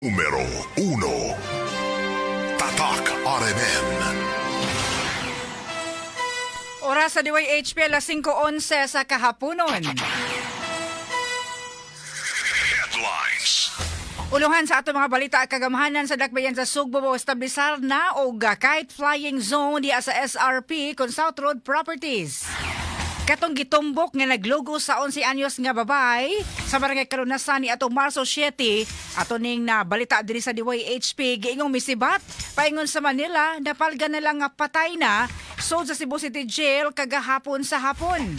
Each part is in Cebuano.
Numero 1. Tatak RMN. Oras sa DYHP, alas 5:11 sa kahaponon. Headlines. Uluhan sa ato mga balita, kagamhanan sa dakbayan sa Sugbo mo establisar na og kite flying zone diya sa SRP kon South Road Properties. Katong gitumbok nga naglugo sa 11 anyos nga babay sa barangay Kalunasan ni atong Marso 7, ato ning na balita diri sa DYHP, giingong misibat paingon sa Manila, napalga na lang nga patay na sud sa Cebu City Jail kagahapon sa hapon.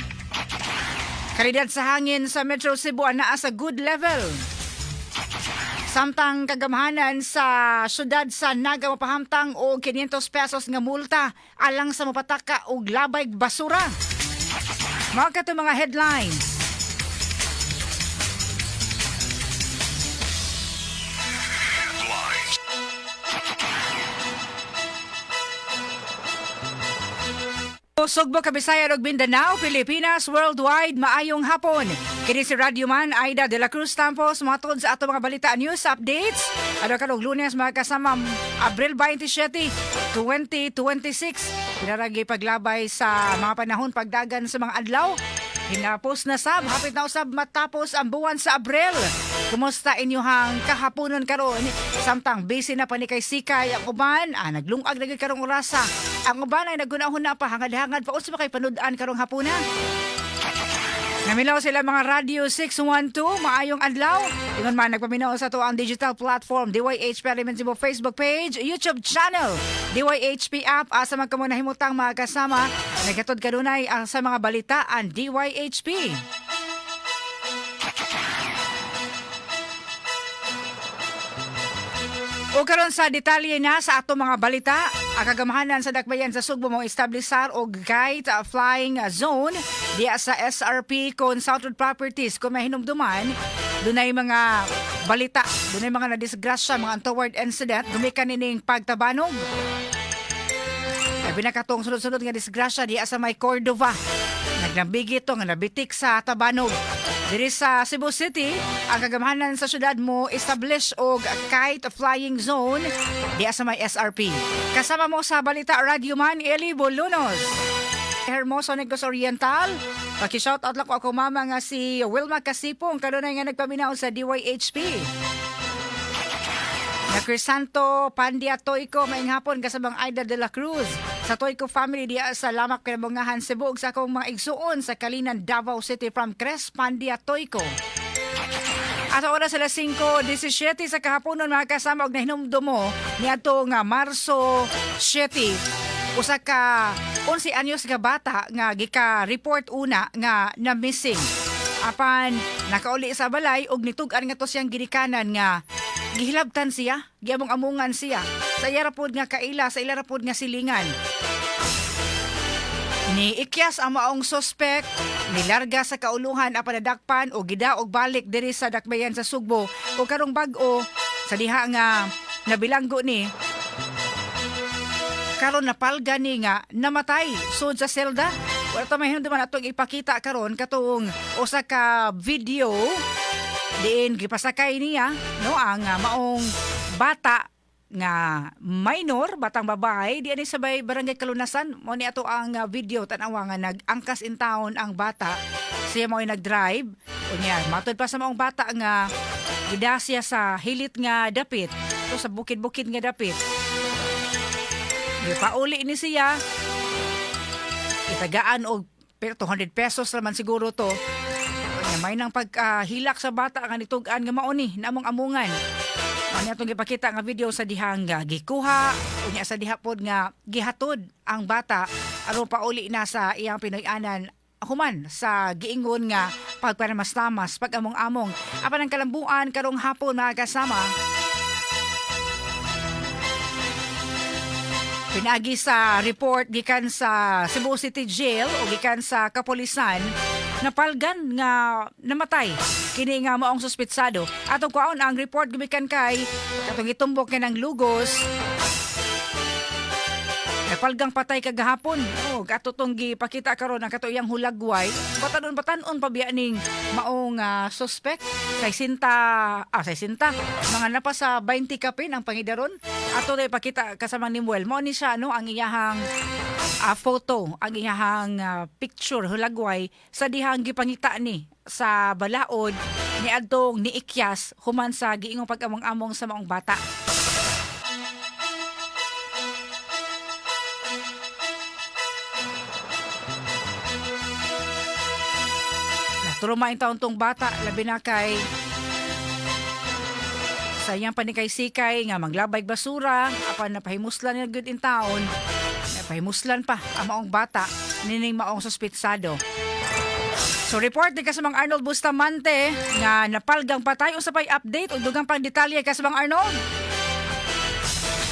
Kalidad sa hangin sa Metro Cebu anaa sa good level. Samtang kagamhanan sa syudad sa Naga mapahamtang og 500 pesos nga multa alang sa mapataka og labay basura. Mao kato mga headlines. Headlines. Sugbo, Kabisaya ug Mindanao, Pilipinas, worldwide, maayong hapon. Kini si Radyo Man, Aida de la Cruz Tampos, matod sa ato mga balita news updates. Ano karong Lunes, mga kasama, Abril 27, 2026. Pinaragi paglabay sa mga panahon, pagdagan sa mga adlaw. Hinapos na sab, hapit na usab matapos ang buwan sa Abril. Kumusta inyohang kahaponon karon? Samtang busy na pa ni kay Sikay ang uban, naglungag na gyud karong orasa. Ang uban ay nagunahon na pa, hangad-hangad pa, unsa ba kay panud-an karong hapuna? Naminaw sila mga Radio 612, maayong adlaw. Ingon man, nagpaminaw sa ato ang digital platform, DYHP Element Cebu Facebook page, YouTube channel, DYHP app, asa man kamo nahimutang mga kasama, naghatod kanunay ang sa mga balita ang DYHP. O karon sa detalye na sa ato mga balita, ang kagamhanan sa dakbayan sa Sugbo mo establisar og kite flying zone diya sa SRP kon South Road Properties. Kung may hinumduman, dunay mga balita, dunay mga nadisgrasya, mga untoward incident gumikan nining pagtabanog. Labi na katong sunod-sunod nga disgrasya diya sa may Cordova. Naglambigi ito nga nabitik sa tabanog. Diri sa Cebu City, ang kagamhanan sa syudad mo establish og kite flying zone diya sa may SRP. Kasama mo sa balita, Radyo Man Eli Bolunos. Hermoso, Negros Oriental. Paki-shout out lang ko ako mama nga si Wilma Kasipong kanunay nga nagpaminaw sa DYHP. Na Crisanto Pandia Toyko, maayong hapon kasabang Aida de la Cruz. Sa Toyko family diya sa Lamak, Kinamungahan, Cebu ug sa akong mga igsuon sa Kalinan, Davao City, from Cres Pandia Toyko. At sa oras alas 5:17 sa kahaponon, mga kasama, og nahinumdum mo niadto nga Marso 7, usa ka 11 anyos nga bata nga gika-report una nga na missing. Apan nakauli sa balay og nitug-an nga to siyang ginikanan nga gihilabtan siya, giamong-amongan siya sa iya ra pod nga kaila, sa ila ra pod nga silingan. Niikyas ang maong suspect, nilarga sa kauluhan apan nadakpan o gidaog balik diri sa dakbayan sa Sugbo, o karong bag-o sa diha nga nabilanggo ni karon napalga ni nga namatay sud sa selda. Wala ta mahinumduman, atong ipakita karon katong usa ka video diin gipasakay niya, no, ang maong bata nga minor, batang babae, di ani sa bay barangay Kalunasan. Mo ni ato ang video, tan-awa nga nag-angkas in town ang bata, siya mo ay nag-drive. Unya matud pa sa maong bata nga gida siya sa hilit nga dapit to, sa bukid-bukid nga dapit. Pauli ni siya, itagaan og pero 200 pesos naman siguro to. Unya, may nang paghilak sa bata nga nitug-an nga mao ni namong amungan. Ano atong gipakita nga video sa dihang nga gikuha, unya sa diha pod nga gihatod ang bata aron pauli na sa iyang Pinoy-anan human sa giingon nga pagpanamas-tamas, pag-among-among. Apan ang kalambuan karong hapon, mga kasama, pinagi sa report gikan sa Cebu City Jail o gikan sa kapolisan, napalgan nga namatay kini nga maong suspitsado. Atong kuhaon ang report gumikan kay katong gitumbok nga ng lugos. Napalgang patay kagahapon. Oh, ato tong gipakita karon ang kato iyang hulagway. Batanon batanon pa biya ning maong suspect kay sinta, say sinta, mga napa sa 20 kapin ang pangidaron. Ato rin pakita kasama ni Muel. Mao ni siya, no, ang iyahang photo, ang iyahang picture hulagway sa dihang gipangita ni sa balaod ni adtong niikyas human sa giingong pag-among-among sa maong bata. Naturuma taon tong bata, labi na kay sa iyang panikay-sikay nga maglabay basura apan napahimuslan niya good in town. Napahimuslan pa ang maong bata nining maong suspitsado. So report ni kasamang Arnold Bustamante nga napalgang patay. Usa pay update ug dugang pang detalye, kasamang Arnold.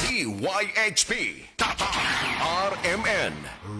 DYHP Tatak RMN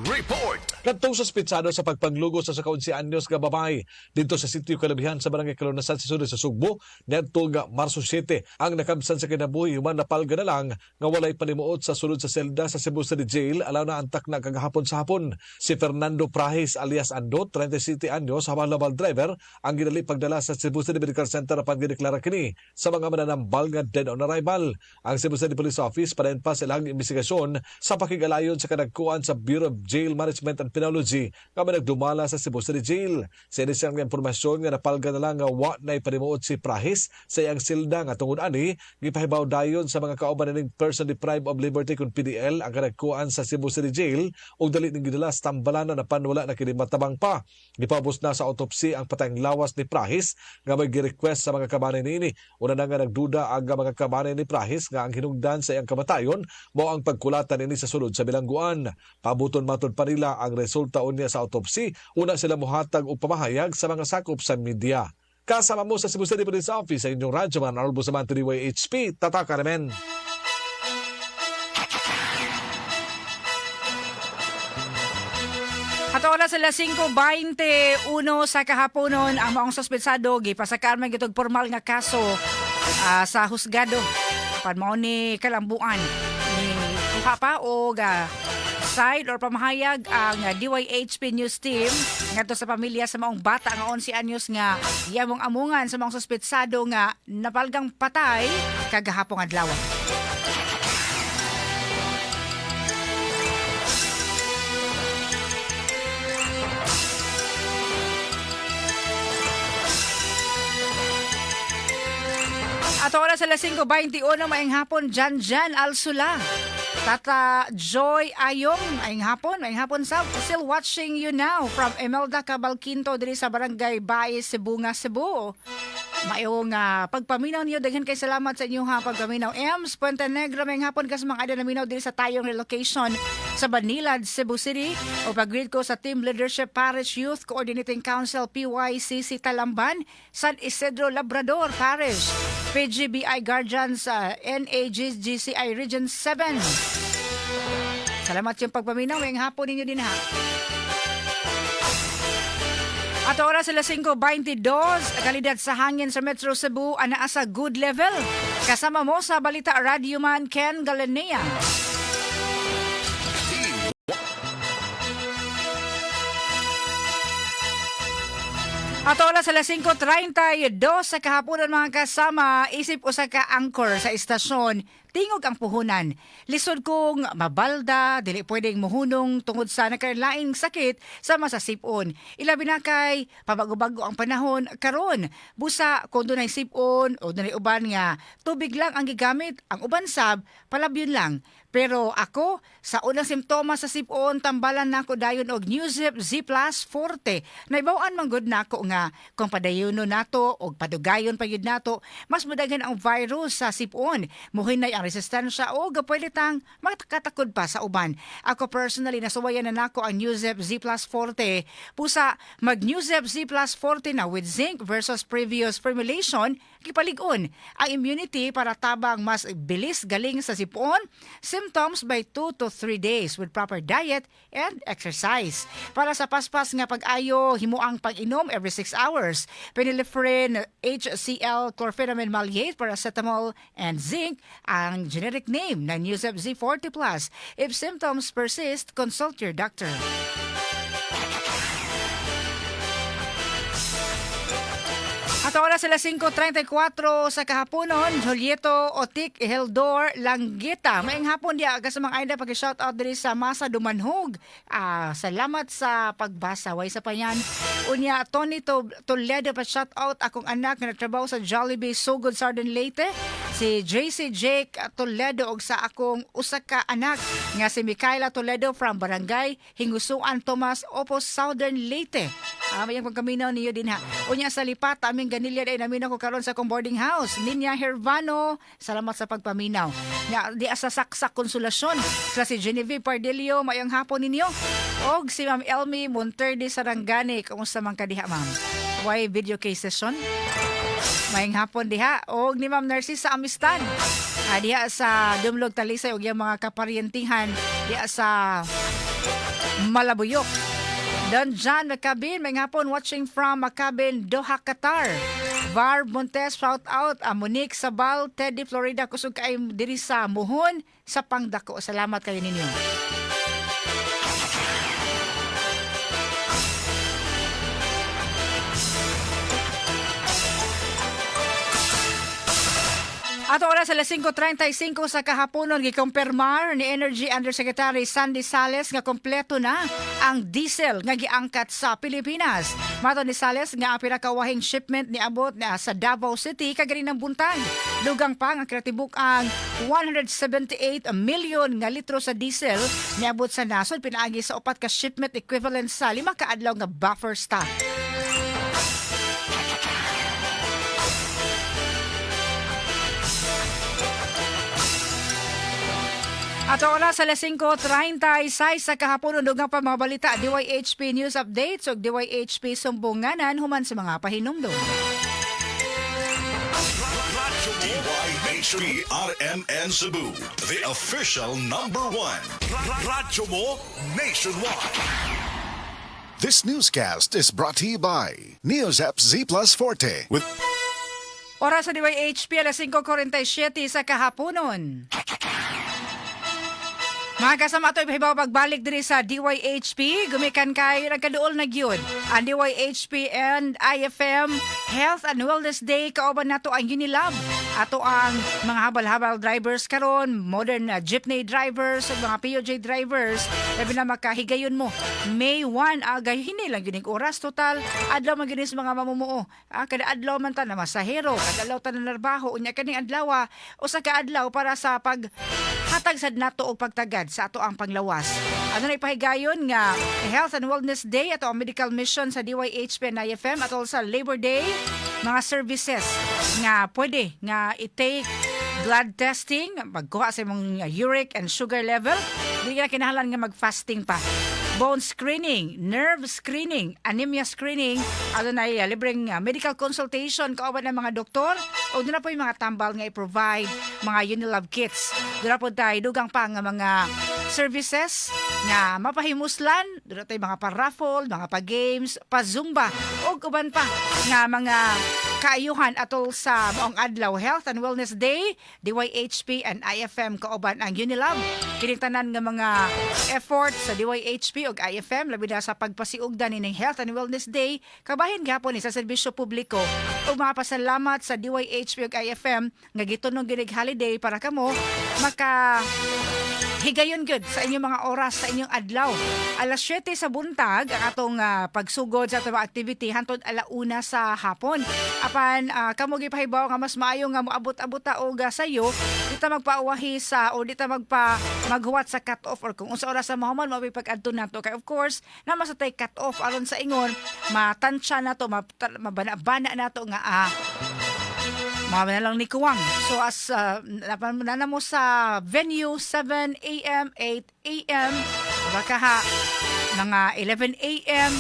Report. Kadtong suspitsado sa pagpanglugo sa 11 anyos nga babae dito sa sitio Kalabihan sa barangay Kalunasan sa syudad sa Sugbo niadto nga Marso 7 ang nakamsan sa kinabuhi human napalga na lang nga walay palimuot sa sulod sa selda sa Cebu City Jail alaw na antak na kagahapon sa hapon. Si Fernando Prahes alias Ando, 37 anyos, habal driver ang gidali pagdala sa Cebu City Medical Center apan gideklara kini sa mga mananambal nga dead on arrival. Ang Cebu City Police Office padayon pa sa ilang investigasyon sa pakigalayon sa kadagkuan sa Bureau of Jail Management and Penology nga nagdumala sa Cebu City Jail. Sa inisyang nga impormasyon nga napalga na lang nga wa na ipanimuot si Prahis sa iyang silda nga tungod ani gipahibaw dayon sa mga kauban ning person deprived of liberty kun PDL ang kadagkuan sa Cebu City Jail ug dali ning gidala sa tambalan apan wala na kini matabang pa. Gipaubos na sa autopsy ang patayng lawas ni Prahis nga may gi-request sa mga kabanay niini. Una na nga nagduda ang mga kabanay ni Prahis nga ang hinungdan sa iyang kamatayon mao ang pagkulatan ini sa sulod sa bilangguan. Pabuton matud pa nila ang resulta unya sa autopsy una sila mohatag og pamahayag sa mga sakop sa media. Kasama mo sa Cebu City Police Office sa inyong radyo man, Arnold Bustamante, DYHP, Tatak RMN. Ato oras sila 5:21 sa kahaponon, ang maong suspetsado gipasakaan man gitog formal nga kaso sa husgado. Apan mao ni kalambuan ni kuha pa og side or pamahayag ang DYHP News Team ngadto sa pamilya sa maong bata nga 11 anyos nga yamong amungan sa maong suspetsado nga napalgang patay kagahapon adlaw. Ato oras alas 5:21, maayong hapon Jan Jan Alsula. Tata Joy Ayong, maayong hapon sa still watching you now from Imelda Cabalquinto diri sa Barangay Bae, Sibonga, Cebu. Maayong pagpaminaw niyo, daghan kay salamat sa inyong ha pagpaminaw. Ems Puente Negra, maayong hapon kas mga ada naminaw diri sa tayong relocation sa Banilad, Cebu City. O pag-greet ko sa Team Leadership Parish Youth Coordinating Council PYCC Talamban, San Isidro Labrador Parish, PGBI Guardians, NAGGCI Region 7. Salamat yung pagpaminaw. Ngayong hapon ninyo din ha. At oras sila 5:22, kalidad sa hangin sa Metro Cebu anaa sa good level. Kasama mo sa Balita Radyo Man Ken Galanea. At oras alas 5:32 sa kahaponan, mga kasama, isip usa ka anchor sa istasyon, tingog ang puhunan. Lisod kong mabalda, dili pwedeng muhunong tungod sa nakalaing sakit sama sa sipon. Ilabi na kay pabago-bago ang panahon karon. Busa kung dunay sipon o dunay uban nga tubig lang ang gigamit, ang uban sab palabyon lang. Pero ako, sa unang simptomas sa sipon, tambalan nako dayon og Nuzip Z Plus Forte. Naibaw-an man gud nako nga kung padayono nato og padugayon pa gyud nato, mas mudaghan ang virus sa sipon. Muhinay ang resistensya o pwede tang makatakod pa sa uban. Ako personally, nasuwayan na nako ang Nuzip Z Plus Forte. Pusa, mag Nuzip Z Plus Forte na with zinc versus previous formulation. Gipalig-on ang immunity para tabang mas bilis galing sa sipon, symptoms by 2 to 3 days with proper diet and exercise. Para sa paspas nga pag-ayo, himuang pag-inom every 6 hours. Phenylephrine, HCl, chlorpheniramine maleate, paracetamol, and zinc ang generic name ng Newsep Z40 Plus. If symptoms persist, consult your doctor. At oras sila 5:34 sa kahaponon, Julieto Otik Heldor Langgita. Maayong hapon diya ka sa mga idol, pag-shout out diri sa Masa Dumanhog. Ah, salamat sa pagbasa. Way sa payan. Unya Tony Toledo, pa shout out akong anak nga nagtrabaho sa Jollibee Sogod Southern Leyte. Si JC Jake Toledo og sa akong usa ka anak nga si Micaela Toledo from Barangay Hingusuan, Tomas Opos, Southern Leyte. Ah, mayang pagkaminaw niyo din ha. Unya sa lipat, aming ganilya ay naminaw ko karon sa akong boarding house. Ninya Hervano, salamat sa pagpaminaw. Nga di asa saksak Konsolasyon. Sila si Genevieve Pardillo, mayang hapon ninyo. Og si Ma'am Elmi Monterde Sarangani, kumusta man ka diha, ma'am? Why video case session? Mayang hapon diha. Og ni Ma'am Narcissa Amistad. Ah, diha sa Dumlog Talisay og iyang mga kaparyentihan diha sa Malabuyok. Don John Macabin, may hapon, watching from Macabin, Doha, Qatar. Var Montes, shout out. Monique Sabal, Teddy Florida, kusog kay diri sa Muhon, sa Pangdako. Salamat kayo ninyo. Ato oras alas 5:35 sa kahaponon, gikumpirmar ni Energy Undersecretary Sandy Sales nga kompleto na ang diesel nga giangkat sa Pilipinas. Matod ni Sales nga ang pinakawahing shipment niabot na sa Davao City kaganinang buntag. Dugang pa nga kinatibuk ang 178 million nga litro sa diesel niabot sa nasod pinaagi sa upat ka shipment, equivalent sa 5 ka adlaw nga buffer stock. At oras alas 5:36 sa kahapon, undog nga pa mga balita, DYHP News Updates ug DYHP Sumbunganan human sa mga pahinumdum. DYHP RMN Cebu, the official number one. Radyo mo nationwide. This newscast is brought to you by Neozep Z Plus Forte with Oras sa DYHP alas 5:47 sa kahaponon. Mga kasama ato ipahibaw pagbalik diri sa DYHP, gumikan kay nagkaduol na gyud ang DYHP and IFM Health and Wellness Day kauban nato ang Unilab. Ato ang mga habal-habal drivers karon, modern jeepney drivers ug mga POJ drivers, labi na makahigayon mo. May 1 aga hini lang gyud ning oras, total adlaw man gyud ni sa mga mamumuo. Ah, kada adlaw man ta na masahero, kada adlaw ta na narbaho, unya kaning adlaw usa ka adlaw para sa pag hatag sad nato og pagtagad sa ato ang panglawas. Ano na ipahigayon nga Health and Wellness Day ato ang medical mission sa DYHP and IFM atol sa Labor Day, mga services nga pwede nga i-take: blood testing, pagkuha sa imong uric and sugar level, di ka kinahanglan nga mag-fasting pa. Bone screening, nerve screening, anemia screening, ano na libreng medical consultation kauban ng mga doktor, o doon na po yung mga tambal nga i-provide, mga Unilab kits. Doon na po tayo dugang pa nga mga services nga mapahimuslan, doon na tayo mga pa-raffle, mga pa-games, pa-zumba, o uban pa nga mga kaayuhan atol sa maong adlaw Health and Wellness Day, DYHP and IFM kauban ang Unilab. Kining tanan nga mga effort sa DYHP ug IFM labi na sa pagpasiugdan ining Health and Wellness Day kabahin gihapon ni sa serbisyo publiko ug mga pasalamat sa DYHP ug IFM nga gitunong ginig holiday para kamo maka higayon gyud sa inyong mga oras sa inyong adlaw. Alas 7 sa buntag ang atong pagsugod sa atong mga activity hantod alauna sa hapon. Apan kamo gipahibaw nga mas maayo nga moabot-abot ta og sayo, di ta magpauwahi sa o di ta maghuwat sa cut off or kung unsa oras sa mahuman mao pag-adto nato, kay of course na sa tay cut off aron sa ingon matansya nato, mabana-bana nato nga mga na lang ni Kuwang. So as na mo sa venue 7 a.m., 8 a.m., baka ha, mga 11 a.m.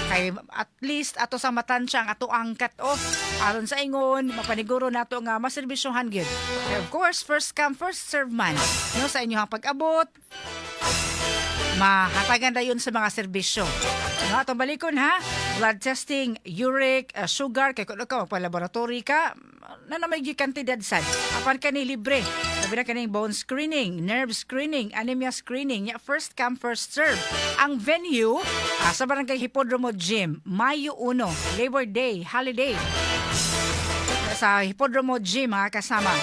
Kay at least ato sa matansya ang ato ang cut-off aron sa ingon mapaniguro nato nga maserbisyohan gyud. Kay of course, first come first serve man. No, sa inyong pag-abot, mahatagan dayon sa mga serbisyo. No, atong balikon ha. Blood testing, uric, sugar, kay kung ka magpa-laboratory ka, na na may kantidad sad. Apan kani libre. Sabi na kaning bone screening, nerve screening, anemia screening. Ya, first come, first serve. Ang venue, sa Barangay Hipodromo Gym, Mayo 1, Labor Day, holiday sa Hipodromo Gym, mga kasama.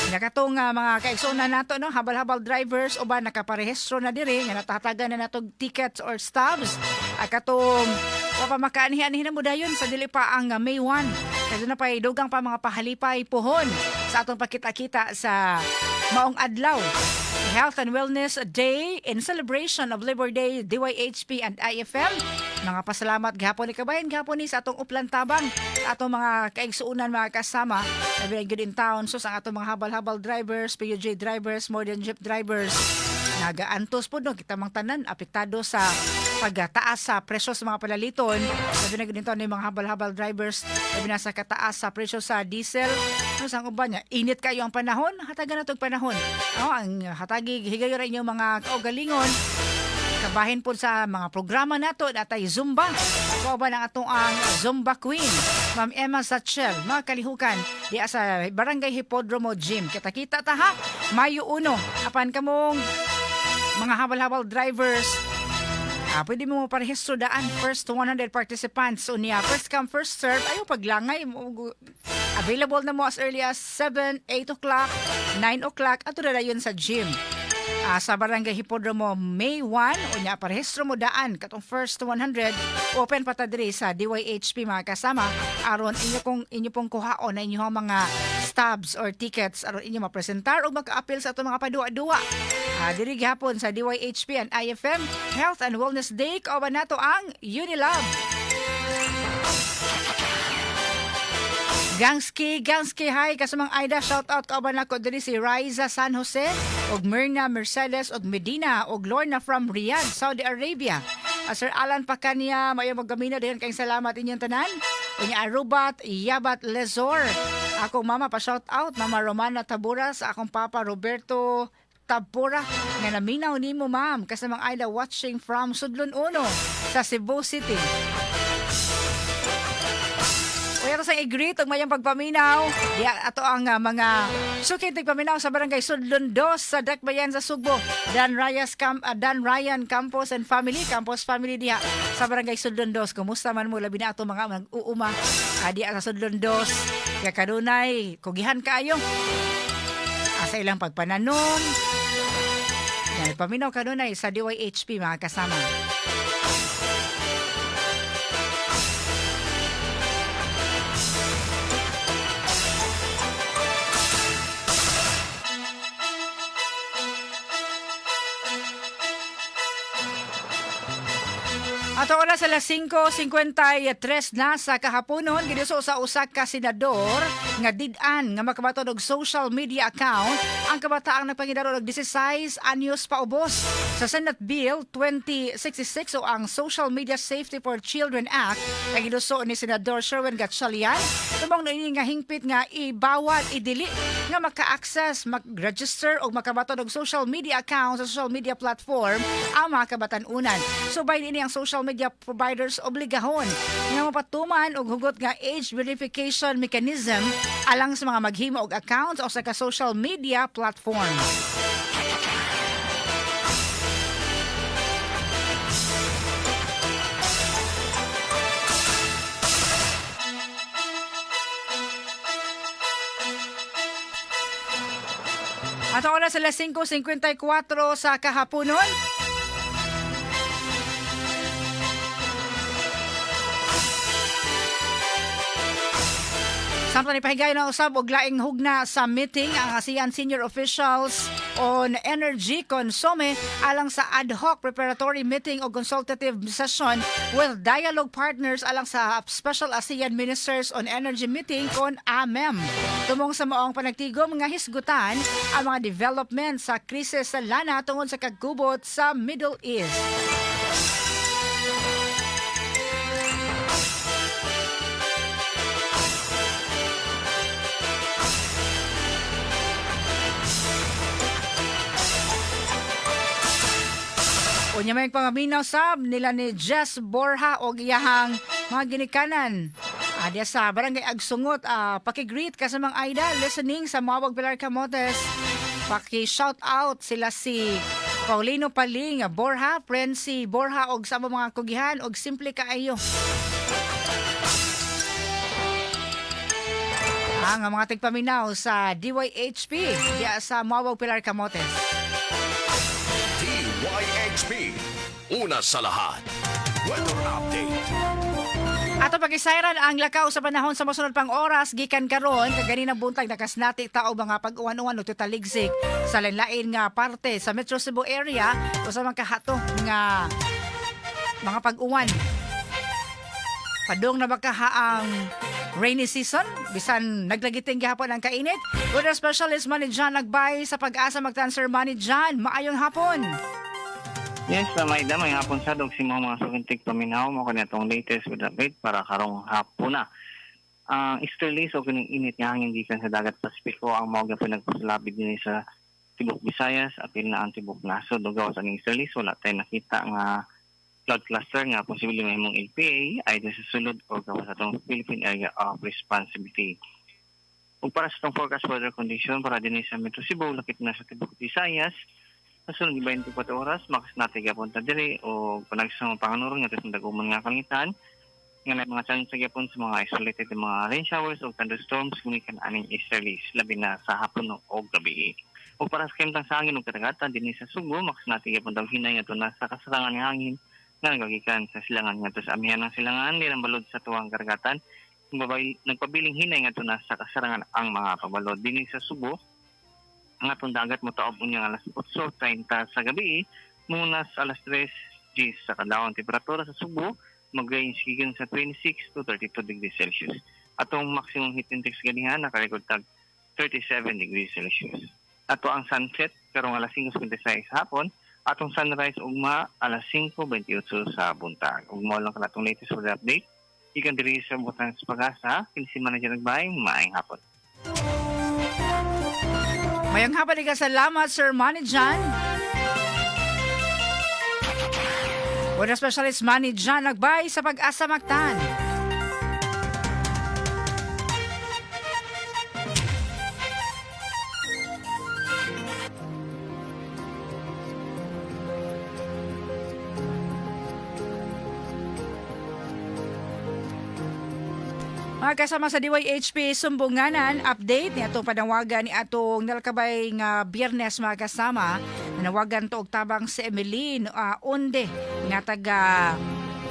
Nakatong mga kaigsoon nato, no, habal-habal drivers uban nakaparehistro na diri nga natatagan na nato tickets or stubs. At katong wa pa makaanihi-anihi na mo dayon sa dili pa ang May 1. Kaya na pa dugang pa mga pahalipay pohon sa atong pakita-kita sa maong adlaw. Health and Wellness Day in celebration of Labor Day, DYHP and IFM. Mga pasalamat gihapon ni kabayan gihapon ni sa atong uplan tabang, sa atong mga kaigsuonan, mga kasama. Labi na good in town so sa atong mga habal-habal drivers, PUJ drivers, modern jeep drivers. Nagaantos po, no, kita mang tanan apektado sa pagtaas sa presyo sa mga palaliton. Labi na gud in town mga habal-habal drivers, labi na sa kataas sa presyo sa diesel. No, sa uban niya, init kayo ang panahon, hatagan na tog panahon. No, ang hatagi higayon ra inyong mga kaugalingon. Kabahin po sa mga programa nato natay Zumba. Kauban ang atong ang Zumba Queen, Ma'am Emma Satchel, mga kalihukan di sa Barangay Hipodromo Gym. Kita-kita ta ha, Mayo 1. Apan kamong mga habal-habal drivers, pwede mo parehistro daan, first 100 participants unya first come first serve, ayo paglangay mo. Available na mo as early as 7, 8 o'clock, 9 o'clock ato na dayon sa gym. Sa Barangay Hipodromo, May 1 unya parehistro mo daan katong first 100. Open pa ta diri sa DYHP, mga kasama, aron inyo kong inyo pong kuhaon na inyong mga stubs or tickets aron inyo mapresentar o maka-appeal sa atong mga padua-duwa. Diri gihapon sa DYHP and IFM Health and Wellness Day, kauban nato ang Unilab. Gangski, Gangski, hi kasamang Aida, shout out kauban nako diri si Riza San Jose, og Myrna Mercedes og Medina og Lorna from Riyadh, Saudi Arabia. Sir Alan Pacania, mayo maggamina din kayong salamat inyong tanan. Unya Arubat, Yabat Lezor. Akong mama pa shout out, Mama Romana Tabura, sa akong papa Roberto Tabora nga naminaw nimo, ma'am, kasamang Aida, watching from Sudlon Uno sa Cebu City. Uy, ato sa i-greet og mayong pagpaminaw. Di ato ang mga suki tigpaminaw sa Barangay Sudlon 2 sa Dakbayan sa Sugbo. Dan Ryan Campos and family, Campos family diha sa Barangay Sudlon 2. Kumusta man mo, labi na ato mga mag-uuma diha sa Sudlon 2. Kaya kanunay kugihan kaayo sa ilang pagpananom. Yan, paminaw kanunay sa DYHP, mga kasama. Ato oras alas 5:53 na sa kahaponon, giduso sa usa ka senador nga did-an nga makabaton og social media account ang kabataang nagpangidaro og 16 anyos paubos. Sa Senate Bill 2066 o ang Social Media Safety for Children Act nga giduso ni Senador Sherwin Gatchalian, tumong niini nga hingpit nga ibawal, idili nga maka-access, mag-register o makabaton og social media account sa social media platform ang mga kabatan-unan. Subay niini, ang social media providers obligahon nga mapatuman og hugot nga age verification mechanism alang sa mga maghimo og accounts o sa ka social media platform. At oras alas 5:54 sa kahaponon. Samtang nipahigayon na usab og laing hugna sa meeting ang ASEAN Senior Officials on Energy CONSOME alang sa ad hoc preparatory meeting o consultative session with dialogue partners alang sa Special ASEAN Ministers on Energy Meeting kon AMEM. Tumong sa maong panagtigom nga hisgutan ang mga development sa krisis sa lana tungod sa kagubot sa Middle East. Unya may pangaminaw sab nila ni Jess Borja og iyahang mga ginikanan. Diya sa Barangay Agsungot, paki-greet ka sa mga idol listening sa Mawag Pilar Camotes. Paki-shout out sila si Paulino Paling, Borja, Prency Borja og sa mga kugihan og simple kaayo. Ang mga tigpaminaw sa DYHP diya sa Mawag Pilar Camotes. DYHP. Una sa lahat. Weather update. Ato pagisayran ang lakaw sa panahon sa mosunod pang oras gikan karon kaganinang buntag nakasnati ta og mga pag-uwan-uwan ug taligsik sa lain-lain nga parte sa Metro Cebu area o sa mga kahato nga mga pag-uwan. Padung na baka ang rainy season bisan naglagiting gihapon ang kainit. Weather specialist Manny John nagbay sa Pag-asa magtan. Sir Manny John, maayong hapon. Yes, Maida, may hapon sa dog si mga sukintig paminaw mo kanya tong latest with update para karong hapon na. Ang easterlies o kining init nga hangin gikan sa dagat Pasipiko ang mao gyapon nagpasulabid dinhi sa Tibok Visayas, apil na ang Tibok Nasod. Ug gawas aning easterlies, wala tay nakita nga cloud cluster nga posible mahimong LPA either sa sulod o gawas atong Philippine Area of Responsibility. Ug para sa atong forecast weather condition para dinhi sa Metro Cebu, lakip na sa Tibok Visayas, sa sunod nga 24 oras, makasnati gyapon ta diri o panagsa mga panganuron nga sa daguman nga kalangitan nga may mga chance gyapon sa mga isolated nga mga rain showers o thunderstorms gumikan aning easterlies labi na sa hapon o gabi. O para sa kahimtang sa hangin ug kadagatan dinhi sa Subo, makasnati gyapon tag hinay nga na sa kasarangan nga hangin nga nagagikan sa silangan ngadto sa amihan ng silangan dirang balod sa tuwang karagatan. Nagpabiling hinay nga na sa kasarangan ang mga pabalod dinhi sa Subo. Ang atong dagat mo taob unya alas 8:30 sa gabi, muna sa alas 3:10 sa kadlawon. Temperatura sa Subo mag-range gikan sa 26 to 32 degrees Celsius. Atong maximum heat index ganihan nakarecord tag 37 degrees Celsius. Ato ang sunset karong alas 5:56 sa hapon, atong sunrise ugma alas 5:28 sa buntag. Ug mao lang kana atong latest weather update. Ikan diri sa Butan sa Pag-asa, kini si Manager Nagbay, maayong hapon. Mayong hapon ka, salamat Sir Manny John. Weather specialist Manny John nagbay sa Pag-asa Mactan. Mga kasama sa DYHP Sumbunganan, update ni atong panawagan ni atong nalakabay nga Biyernes, mga kasama. Nanawagan to og tabang si Emeline Onde nga taga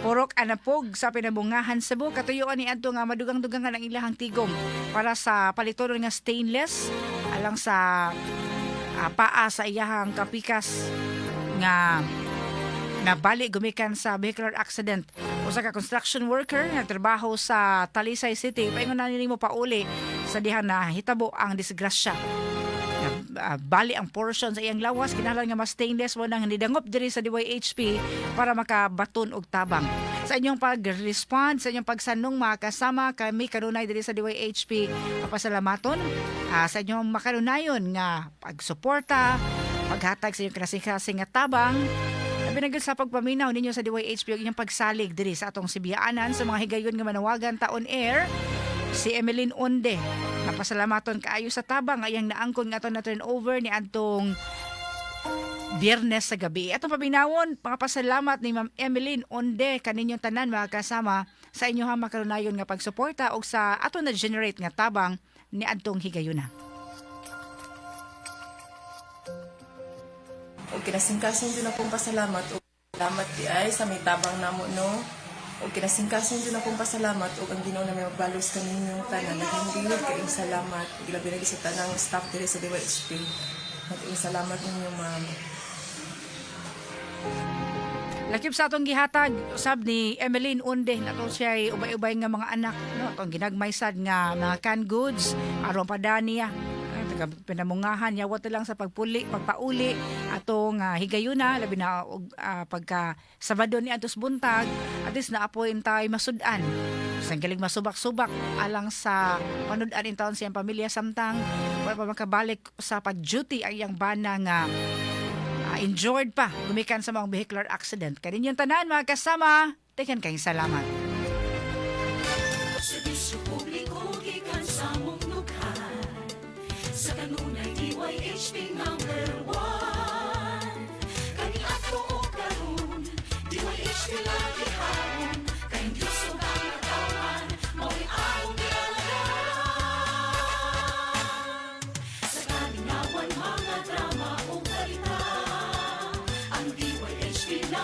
Purok Anapog sa Pinabungahan, Cebu. Katuyuan ni adto nga madugang-dugangan ang ilahang tigom para sa palitonon nga stainless alang sa paa sa iyahang kapikas nga nabali gumikan sa vehicular accident. Usa ka construction worker nga trabaho sa Talisay City, paingon na nimo pauli sa diha na hitabo ang disgrasya. Bali ang portion sa iyang lawas, kinahanglan nga mas stainless mo nang nidangop diri sa DYHP para makabaton og tabang. Sa inyong pag-respond, sa inyong pagsanong, mga kasama, kami kanunay diri sa DYHP papasalamaton sa inyong makanunayon nga pagsuporta, paghatag sa inyong kasing-kasing nga tabang. Labi na gyud sa pagpaminaw ninyo sa DYHP ug inyong pagsalig diri sa atong sibiyaanan sa mga higayon nga manawagan ta on air. Si Emeline Onde, napasalamaton kaayo sa tabang ayang naangkon nga aton na turnover ni adtong Biyernes sa gabi. Atong paminawon, pangapasalamat ni Ma'am Emeline Onde kaninyong tanan, mga kasama, sa inyong makarunayon nga pagsuporta o sa aton na generate nga tabang ni adtong higayuna. Ug kinasingkasing jud akong pasalamat ug salamat di ay sa may tabang namo, no. Ug kinasingkasing jud akong pasalamat ug ang Ginoo na may magbalos kaninyong tanan. Daghang gid kaayong salamat. Ug labi na gyud sa tanang staff diri sa DYHP. Daghang salamat ninyo, ma'am. Lakip sa atong gihatag usab ni Emeline Unde nato siya ay ubay-ubay nga mga anak, no, atong ginagmaysad nga mga canned goods aron padaniya taga Pinamungahan, yawat na lang sa pagpuli pagpauli atong higayuna, labi na og pagka Sabado ni adtos buntag, at least naapoy tay masud-an. Sang galing masubak-subak alang sa panud-an in taon siyang pamilya samtang wala pa makabalik sa pag-duty ang iyang bana nga Injured pa gumikan sa mga vehicular accident. Kaninyong tanan, mga kasama, daghan kayong salamat. Serbisyo publiko gikan sa mong dughan. Sa kanunay, DYHP number 1. Kaniadto ug karon, DYHP lagi haron. Kay Diyos ug ang katawhan, mao'y among gialagaran. Sa kalingawan, mga drama ug balita, ang DYHP na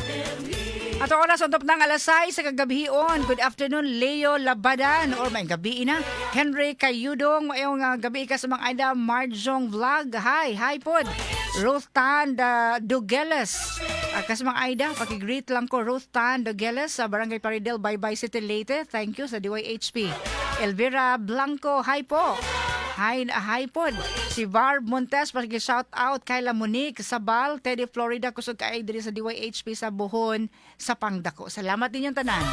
permi. Ato oras untop ng alas 6 sa kagabion. Good afternoon, Leo Labadan. Or may gabi na. Henry Kayudong. Mayong gabi ka sa mga Aida Marjong Vlog. Hi, hi pod. Ruth Tan da Dugeles. Kas mga Aida, paki-greet lang ko Ruth Tan Dugeles sa Barangay Paridel, Bye City, Leyte. Thank you sa DYHP. Elvira Blanco, hi po. Hi, hi pod. Si Barb Montes, paki shout out kay La Monique Sabal, Teddy Florida, kusog kay diri sa DYHP sa Buhon, sa Pangdako. Salamat din yung tanan.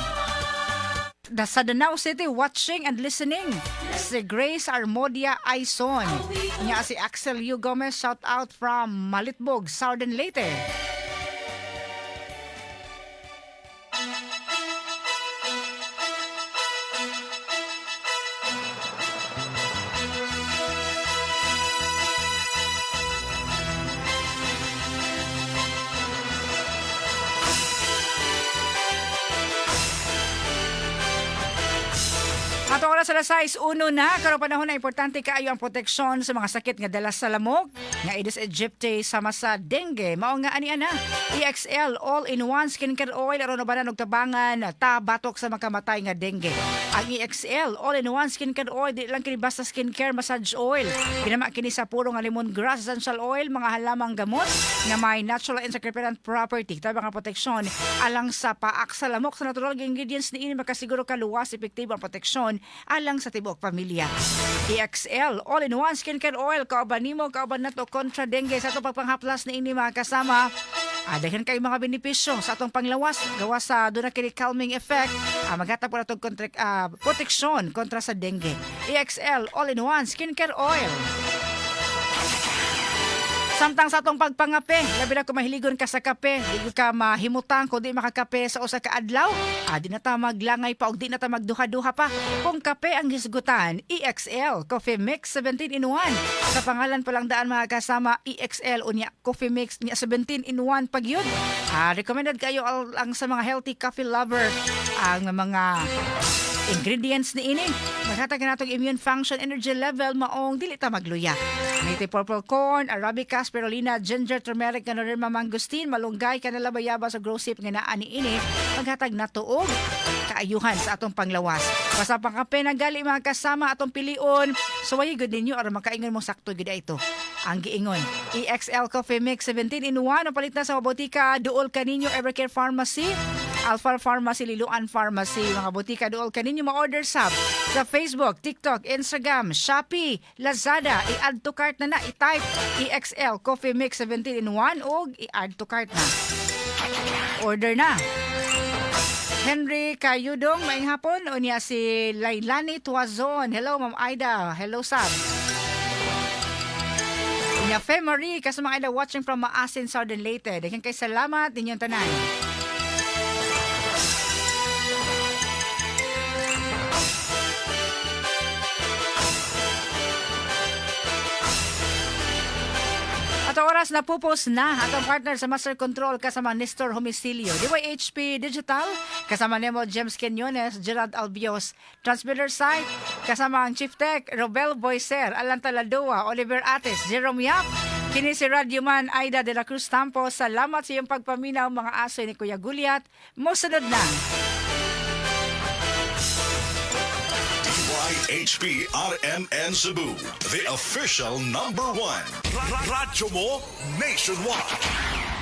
Sa Danao City, watching and listening, si Grace Armodia Aison. Nya si Axel U. Gomez, shout out from Malitbog, Southern Leyte. Ato oras alas 6:01 na, karong panahon na importante kaayo ang proteksyon sa mga sakit nga dala sa lamok nga Aedes aegypti sama sa dengue. Mao nga ani ana EXL all-in-one skincare oil aron ubanan og tabangan ta batok sa makamatay nga dengue. Ang EXL all-in-one skincare oil di lang kini basta skincare massage oil. Ginama kini sa puro nga lemongrass essential oil, mga halamang gamot nga may natural insect repellent property. Tabang ang proteksyon alang sa paak sa lamok sa natural nga ingredients niini, makasiguro ka luwas, epektibo ang proteksyon alang sa tibuok pamilya. EXL all-in-one skincare oil, kauban nimo, kauban nato kontra dengue sa atong pagpanghaplas niini, mga kasama. Daghan kay mga benepisyo sa atong panglawas gawa sa duna kini calming effect, maghatag po natong proteksyon kontra sa dengue. EXL all-in-one skincare oil. Samtang sa atong pagpangape, labi na kung mahiligon ka sa kape, di ka mahimutang kung di makakape sa usa ka adlaw, di na ta maglangay pa og di na ta magduha-duha pa. Kung kape ang hisgutan, EXL Coffee Mix 17 in 1. Sa pangalan pa lang daan, mga kasama, EXL unya Coffee Mix niya 17 in 1 pag yun. Recommended kayo ang sa mga healthy coffee lover ang mga ingredients ni ini. Maghatag na natong immune function, energy level, maong dili ta magluya. Native purple corn, arabica, spirulina, ginger, turmeric, ganoderma, mangosteen, malunggay, kanila, bayabas ug rosehip nga naa niini maghatag na tuog kaayuhan sa atong panglawas. Basta pangkape na gali, mga kasama, atong pilion, suwayi gud ninyo aron makaingon mo sakto gid ito ang giingon. EXL Coffee Mix 17 in 1 ang palit na sa botika duol kaninyo Evercare Pharmacy, Alpha Pharmacy, Liloan Pharmacy, mga botika duol kaninyo ma-order sab sa Facebook, TikTok, Instagram, Shopee, Lazada. I-add to cart na na, i-type EXL Coffee Mix 17 in 1 og i-add to cart na. Order na. Henry Kayudong, maayong hapon. Unya si Lailani Tuazon. Hello, Ma'am Aida. Hello, Sab. Unya Fe Marie, kasama Aida, watching from Maasin, Southern Leyte. Daghan kay salamat ninyong tanan. Ato oras na pupos na atong partner sa Master Control kasama Nestor Homicilio. DYHP Digital kasama Nemo James Quinones, Gerald Albios. Transmitter site kasama ang Chief Tech Robel Boyser, Alan Taladoa, Oliver Ates, Jerome Yap. Kini si Radyo Man Aida de la Cruz Tampo. Salamat sa iyong pagpaminaw, mga aso ni Kuya Gulyat. Mosunod na. DYHP RMN Cebu, the official number one. Radyo mo nationwide.